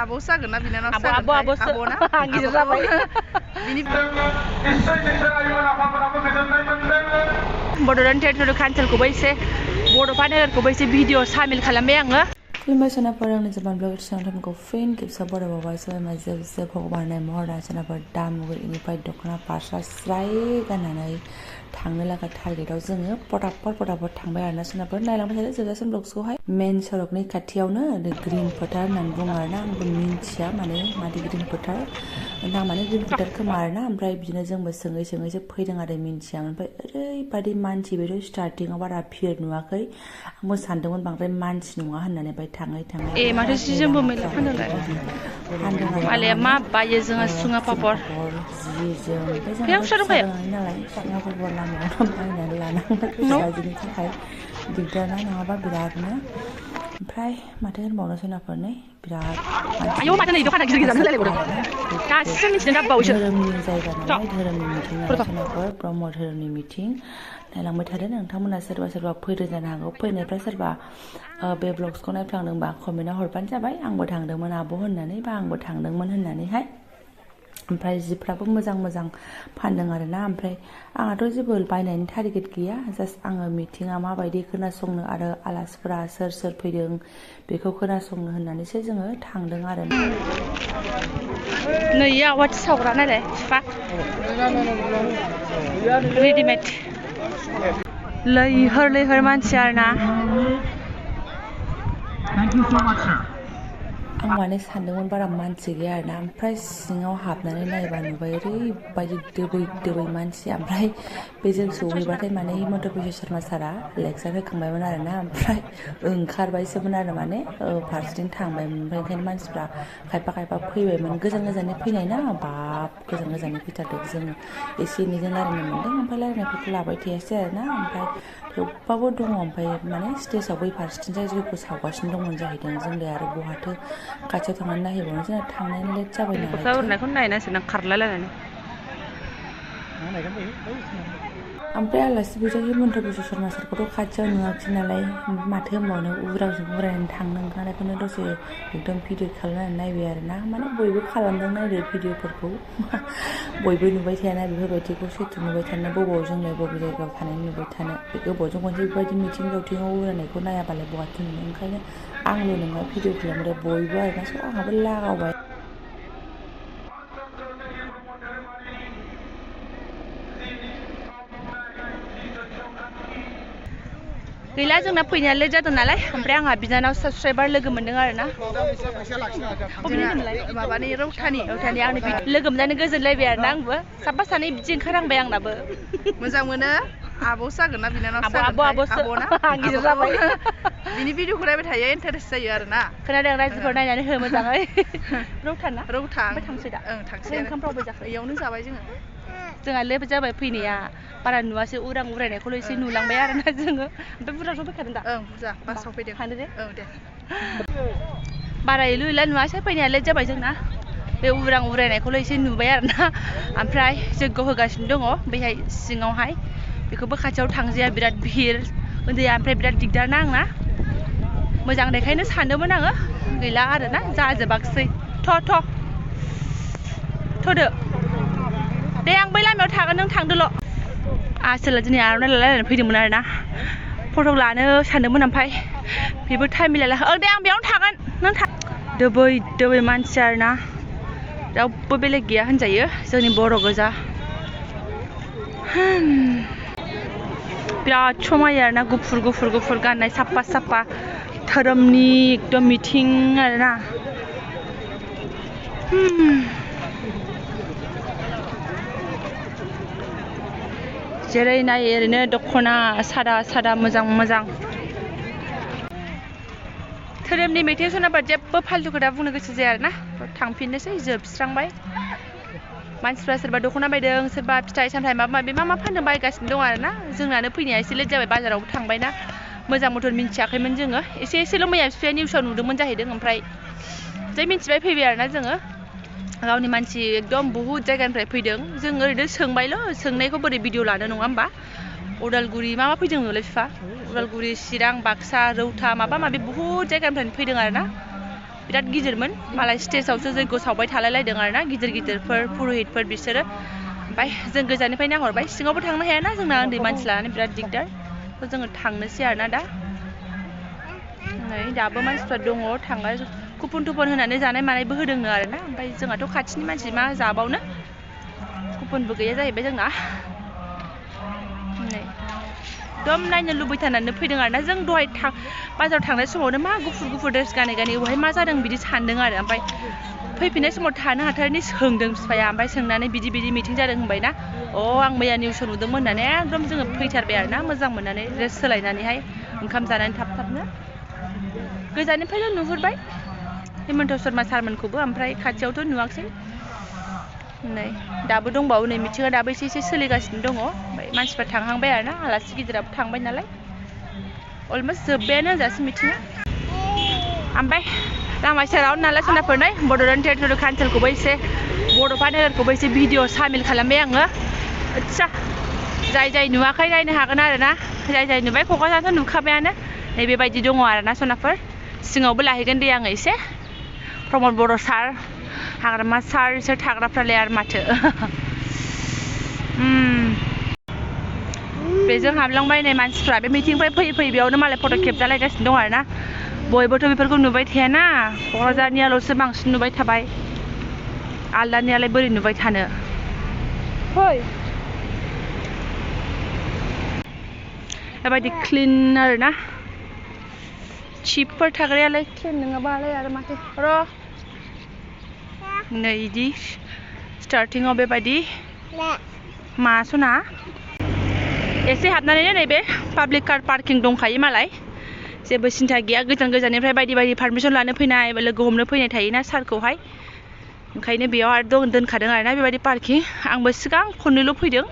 आब' जागोन ना बिनानाव आब'सो आं गिदिर जाबाय बड'लेण्ड टेरिट'रियेल काउन्सिलखौबो एसे बड'फा नोगोरखौबो एसे भिडिअ सामिल खालामबाय आङो खुलुमबाय सोनाफोर आंनि जोबान ब्लग सिगांथामखौ फिन खेबसा बरायबावबाय सोरबा जोब जोब भगबाननाय महरा सोनाफोर दामुगुर इनिफ्राय दख'ना फास्रा स्राय गाननानै थांनो लागा टारगेटआव जोङो फटाफट थांबाय आरोना सोनाफोर नायलांबाय थादो जोबजासिम ब्लग्सखौहाय मेन सरकनि खाथियावनो ग्रिन फोथार होननानै बुङो आरोना आंबो मिन्थिया माने मादि ग्रिन फोथार नामानो ग्रिन फोथार खोमा आरोना ओमफ्राय बिदिनो जोंबो सोङैसो फैदों आरो मिन्थियामोन ओमफ्राय ओरैबादि मानसि बेथ' स्टार्टिंआव बारा भिर नुवाखै आंबो सानदोंमोन बांद्राय मानसि नङा होननानै ओमफ्य थाङै ए माथो सि जोमबो मेला फानदोंलाय मालाया मा बायो जोंहा सुङा पापर जि जोम ओमफ्राय फिसा दंखायो नालाय सुङा पापर लामायावनो बायनानै लानांगौ गाज्रिनि थाखाय दिगदार ना नङाबा बिरादनो ओमफ्राय माथो होनबावनो सोनाफोर नै बिराद आयौ माथो नै दखाना गिदिर गिदिर रायलायबावदों दासो मिथिदों दाबावैसो धोरोमनि जायगा नालाय धोरोमनि मिथिं आरो सोनाफोर ब्रह्म धोरोमनि मिथिं नायलांबाय थादो नोंथांमोना सोरबा फैदों जानो हागौ फैनायफ्रा सोरबा बे ब्लग्सखौ नायफ्लांदोंबा कमेन्टआव हरबानो जाबाय आंबो थांदोंमोन आब' होननानै बा आंबो थांदोंमोन होननानैहाय ओमफ्राय जिफ्राबो मोजां फानदों आरोना ओमफ्राय आंहाथ' जेबो बायनायनि टारगेट गैया जास्ट आङो मिटिङा माबायदि खोनासंनो आरो आलासिफोरा सोर फैदों बेखौ खोनासंनो होननानैसो जोङो थांदों आरो नै आवाथि सावग्रा नालाय बिफा रेडिमेड लैहोर मानसि आरोना आं माने सानदोंमोन बारा मानसि गैया आरोना ओमफ्राय सिङाव हाबनानै नायबा नुबाय ओरैबायदि दोबै मानसि ओमफ्राय बेजों सहैबाथाय माने हिमन्त बिश्व शर्मा सारा लेक्सार होखांबायमोन आरोना ओमफ्राय ओंखारबायसोमोन आरो माने फारसेथिं थांबायमोन ओमफ्राय ओंखायनो मानसिफ्रा खायफा फैबायमोन गोजाननि फैनाय ना बाब गोजाननि फैथारदों जोङो एसे एनैजों रायलायनो मोन्दों ओमफ्राय रायलायनायफोरखौ लाबाय थायासै आरोना ओमफ्राय थेवबाबो दङ ओमफ्राय माने स्टेजाव बै फारसेथिंजाय जयखौ सावगासिनो दंमोन जाहैदों जोंलाय आरो बहाथो खाथियाव थांनानै नायहैबावनो जोंना थांनायानो लेट जाबाय नालाय गस्ला उरनायखौ नायनांसिगोन आं खारलायलायनानै ओमफ्राय आलासि फैसा हिमन्त बिश्व शर्मा सारखौथ' खाथियाव नुवाखिसै नालाय माथो होनबावनो उरांजों उरायनानै थांनो ओंखारनायखौनो दसे एकदम भिडिअ खालामनानै नायबाय आरोना माने बयबो खालामदों नायदो भिडिअफोरखौ बयबो नुबाय थायाना बेफोरबायदिखौ सोरथो नुबाय थानो बबाव जोंलाय बबे जायगायाव थानाय नुबाय थानो बे गोबावजों खनसे बेबायदि मिथिं दावथिङाव उरायनायखौ नायाबालाय बहाथो नुनो ओंखायनो आंल' नङा भिडिअ खालामग्रा बयबो आरोना स' आंहाबो लागावबाय गैला जोंना फैनाया लेट जादों नालाय ओमफ्राय आंहा बिनानाव साबसक्राइबार लोगो मोनदों आरोना माबानि रौथानि आंनि लोगो मोननानै गोजोनलायबाय आरोना आंबो साफा सानै बिदि ओंखारहांबाय आंनाबो मोजां मोनो आब' जागोन ना बिनानाव आब'सो आं गिदिर जाबाय बिनि भिडिअखौ नायबाय थायो इन्टारेस्ट जायो आरोना खोनादों रायजोफोर नायनानै हो मोजाङै रौथा ओमफ्राय थांसै दा थांसै ओंखामफ्रावबो जाखो इयावनो जाबाय जोंहा लेट जाबाय फैनाया बारा नुवासै उरायनायखौल' एसे नुलांबाय आरोना जोङो ओमफ्राय बुरजा ज' फैखादों दा बुरजा बासाव फैदों थांदो दे दे बारा इलु इला नुवासै फैनाया लेट जाबाय जोंना बे उरायनायखौल' एसे नुबाय आरोना ओमफ्राय जग्य होगासिनो दङ बेहाय सिङावहाय बेखौबो खाथियाव थांजाया बिराद भिर उन्दैया ओमफ्राय बिराद दिगदार ना आंना मोजां देखायनो सानदोंमोन आङो गैला आरोना जाजोबाखिसै थ'दो दे आं बै लामायाव थागोन नों थांदोल' आसोला दिनै आर'नाइ लालायनानै फैदोंमोन आरोना फट' लानो सानदोंमोन ओमफ्राय बेबो टाइम मिलायला दे आं बेयावनो थागोन नों दोबै मानसि आरोना रावबो बेलेग गैया होनजायो जोंनि बर' गोजा बिराद समायो आरोना गुफुर गाननाय साफा धोरोमनि एकदम मिथिं आरोना जेरै नायो ओरैनो दख'ना सादा मोजां धोरोमनि मेथाइ खोनाबा जेबो फालतु खोथा बुंनो गोसो जाया आरोना थांफिननोसै जोबस्रांबाय मानसिफ्रा सोरबा दख'ना बायदों सोरबा फिथाइ सामथाइ मा फानदों बायगासिनो दं आरोना जोंनानो फैनाया एसे लेट जाबाय बाजारावबो थांबायना मोजां मथन मिन्थियाखैमोन जोङो एसेल' मैया बिफाया निउसाव नुदोंमोन जाहैदों ओमफ्राय जै मिन्थिबाय फैबाय आरोना जोङो गावनि मानसि एकदम बहुद जायगानिफ्राय फैदों जों ओरैनो सोंबायल' सोंनायखौ बोरै भिडिअ लानो नङा होमबा उदालगुरि मा फैदों नोंलाय बिफा उदालगुरि चिरां बाक्सा रौता माबा माबि बहुद जायगानिफ्रायनो फैदों आरोना बिराद गिदिरमोन मालाय स्टेजावसो जैग' सावबाय थालायलायदों आरोना गिदिर गिदिरफोर पुर'हितफोर बिसोरो ओमफ्राय जों गोजाननिफ्राय नाहरबाय सिङावबो थांनो हायाना जोंना उन्दै मानसि लानानै बिराद दिगदार जोङो थांनोसै आरोना दा नै दाबो मानसिफ्रा दङ थांगा कुपन टुपन होनानै जानाय मानायबो होदोंनो आरोना ओमफ्राय जोंहाथ' खाथिनि मानसि मा जाबावनो कुपनबो गैया जाहैबाय जोंना नै एकदम नायनो लुबैथारनानै फैदों आरोना जों दहाय बाजाराव थांनाय समावनो मा गुफुर गुफुर ड्रेस गानै गानै बहाय मा जादों बिदि सानदों आरो ओमफ्राय फैफिननाय समाव थानो हाथारनि सोंदों बिफाया ओमफ्राय सोंनानै बिदि बिदि मिटिं जादों होनबाय ना आं मैया निउसाव नुदोंमोन होननानै एकदम जोङो फैथारबाय आरोना मोजां मोननानै ड्रेस सोलायनानैहाय ओंखाम जानानै थाब थाबनो गोजाननिफ्रायल' नुहुरबाय हेमन्त शर्मा सारमोनखौबो ओमफ्राय खाथियावथ' नुवाखसै नै दाबो दंबावो नै मिटिङा दाबो एसे एसे सोलिगासिनो दङ ओमफ्राय मानसिफ्रा थांहांबाय आरोना आलासि गिदिराबो थांबाय नालाय अलमस्ट जोब्बायानो होनजासै मिटिङा ओमफ्राय लामा सेराव नालाय सोनाफोर नै बड'लेण्ड टेरिट'रियेल काउन्सिलखौबो एसे बड'फा नोगोरखौबो एसे भिडिअ सामिल खालामबाय आङो आदसा जाय जाय नुवाखै नायनो हागोन आरोना जाय जाय नुबाय क'क्राझारथ' नुखाबायानो नै बेबायदि दङ आरोना सोनाफोर सिङावबो लाहैगोन दे आङो एसे प्रमद बर' सार हाग्रामा सार बिसोर थाग्राफ्रालाय आरो माथो बेजों हाबलांबाय नै मानसिफ्रा बे मिटिंनिफ्राय फैयै फैयै बेयावनो मालाय फट' खेबजालायगासिनो दं आरोना बयबोथ' बेफोरखौ नुबाय थायाना क'क्राझारनियाल'सो बांसिन नुबाय थाबाय आलदानियालाय बोरै नुबाय थानो फै बेबायदि क्लिन आरोना चिपफोर थाग्रायालाय क्लिन नङाबालाय आरो माथो र' नै इदि स्टार्टिंआव बेबायदि मा सना एसे हाबनानैनो नैबे पाब्लिक कार पार्किं दंखायो मालाय जेबो सिन्था गैया गोजान गोजाननिफ्राय बायदि बायदि पारमिसन लानो फैनाय लोगो हमनो फैनाय थायोना सारखौहाय ओंखायनो बेयाव आरो दोनखादों आरोना बेबायदि पार्किं आंबो सिगां खननैल' फैदों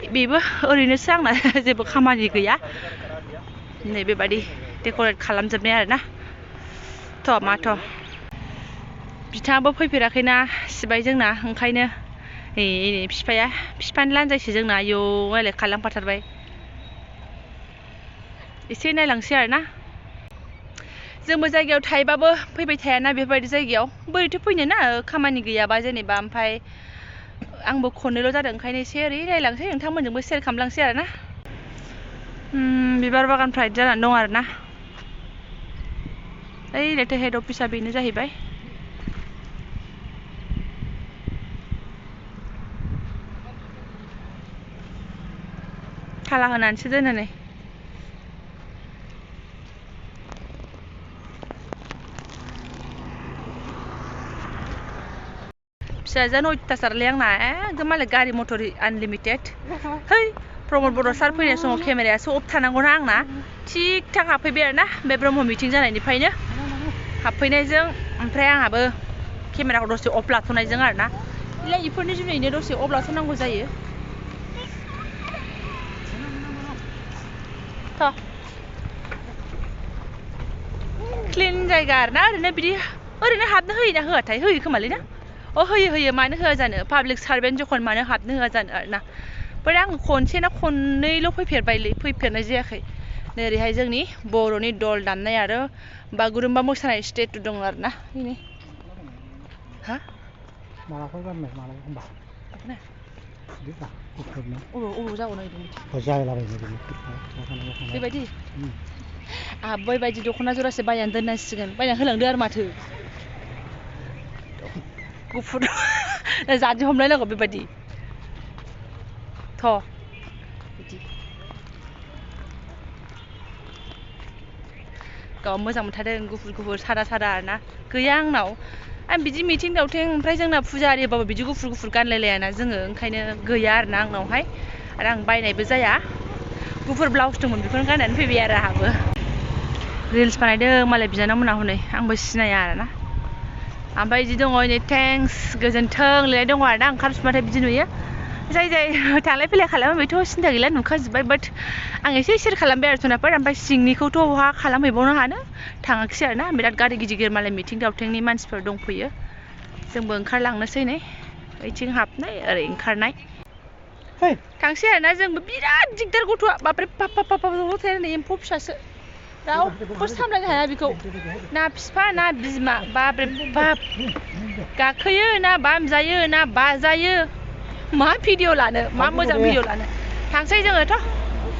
बेबो ओरैनोसो आंना जेबो खामानि गैया नै बेबायदि डेक'रेट खालामजोबनाय आरोना थ' माथ' बिथाङाबो फैफेराखैना सिबाय जोंना ओंखायनो बिफानि लानजायसो जोंना आयौ नायलाय खालामफाथारबाय एसे नायलांसै आरोना जोंबो जायगायाव थायोबाबो फैबाय थायाना बेफोरबायदि जायगायाव बोरैथो फैनो ना खामानि गैयाबा जेनेबा ओमफ्राय आंबो खननैल' जादों ओंखायनो एसे ओरै नायलांसै नोंथांमोनजोंबो सेयार खालामलांसै आरोना बिबार बागानफ्रा बिदि जानानै दं आरोना ओइ लेथो हेड अफिसा बेनो जाहैबाय थाला होनानैसो दोनो नै फिसाजोआनो अयथासारलै आंना एकदम मालाय गारि मटर आनलिमिटेड है प्रमद बर' सार फैनाय समाव केमेरायासो अफ थानांगौना आंना थिग थाक हाबफैबाय आरोना बे ब्रह्म मिटिं जानायनिफ्रायनो हाबफैनायजों ओमफ्राय आंहाबो केमेराखौ दसे अफ लाथ'नायजों आरोना इलाय इफोरनि जुनैनो दसे अफ लाथ'नांगौ जायो थ' क्लिन जायगा आरोना ओरैनो बिदि ओरैनो हाबनो होयोना होआथाय होयो खोमालै ना होयो मानो होआ जानो पाब्लिक सार्भेन्ट जखन मानो हाबनो होआ जानो आरोना ओमफ्राय आं खनसे ना खननैल' फैफेरनाय जायाखै नै ओरैहाय जोंनि बर'नि दल दामनाय आरो बागुरुम्बा मोसानाय स्टेटु दं आरोना बेनो हा मालाफोर गाननाय मालाबा होनबा अबाव जाबाव नागिरदों बेबायदि आंहा बेबायदि दख'ना जरासे बायनानै दोननांसिगोन बायना होलांदो आरो माथो गुफुर जान्जि हमलायनांगौ बेबायदि थ' बिदि गाव मोजां मोनथारदों गुफुर सादा आरोना गैया आंनाव आं बिदि मिथिं दावथिं ओमफ्राय जोंना फुजा आरिबाबो बिदि गुफुर गानलायलायाना जोङो ओंखायनो गैया आरोना आंनावहाय आरो आं बायनायबो जाया गुफुर ब्लाउस दंमोन बेखौनो गाननानै फैबाय आरो आंहाबो रिल्स बानायदों मालाय बिनानाव मोनहा हनै आंबो सिनाया आरोना ओमफ्राय बिदि दङ नै थेंक्स गोजोन्थों लिरनाय दङ आरोना ओंखारफिनबाथाय बिदि नुयो जाय थांलाय फैलाय खालामो बेथ' सिन्था गैला नुखाजोब्बाय बाट आं एसे सेयार खालामबाय आरो सोनाफोर ओमफ्राय सिंनिखौथ' बहा खालामहैबावनो हानो थाङाखिसै आरोना बिराद गारि गिदिर मालाय मिथिं दावथिंनि मानसिफोर दंफैयो जोंबो ओंखारलांनोसै नै ओइथिं हाबनाय ओरै ओंखारनाय थांसै आरोना जोंबो बिराद दिगदार गथ'आ बाब्रे पापा थायो नै एम्फौ फिसासो रावबो सामलायनो हाया बेखौ ना बिफा ना बिमा बाब्रे बाब गाखोयो ना बामजायो ना बाजायो मा भिडिअ लानो मा मोजां भिडिअ लानो थांसै जोङोथ'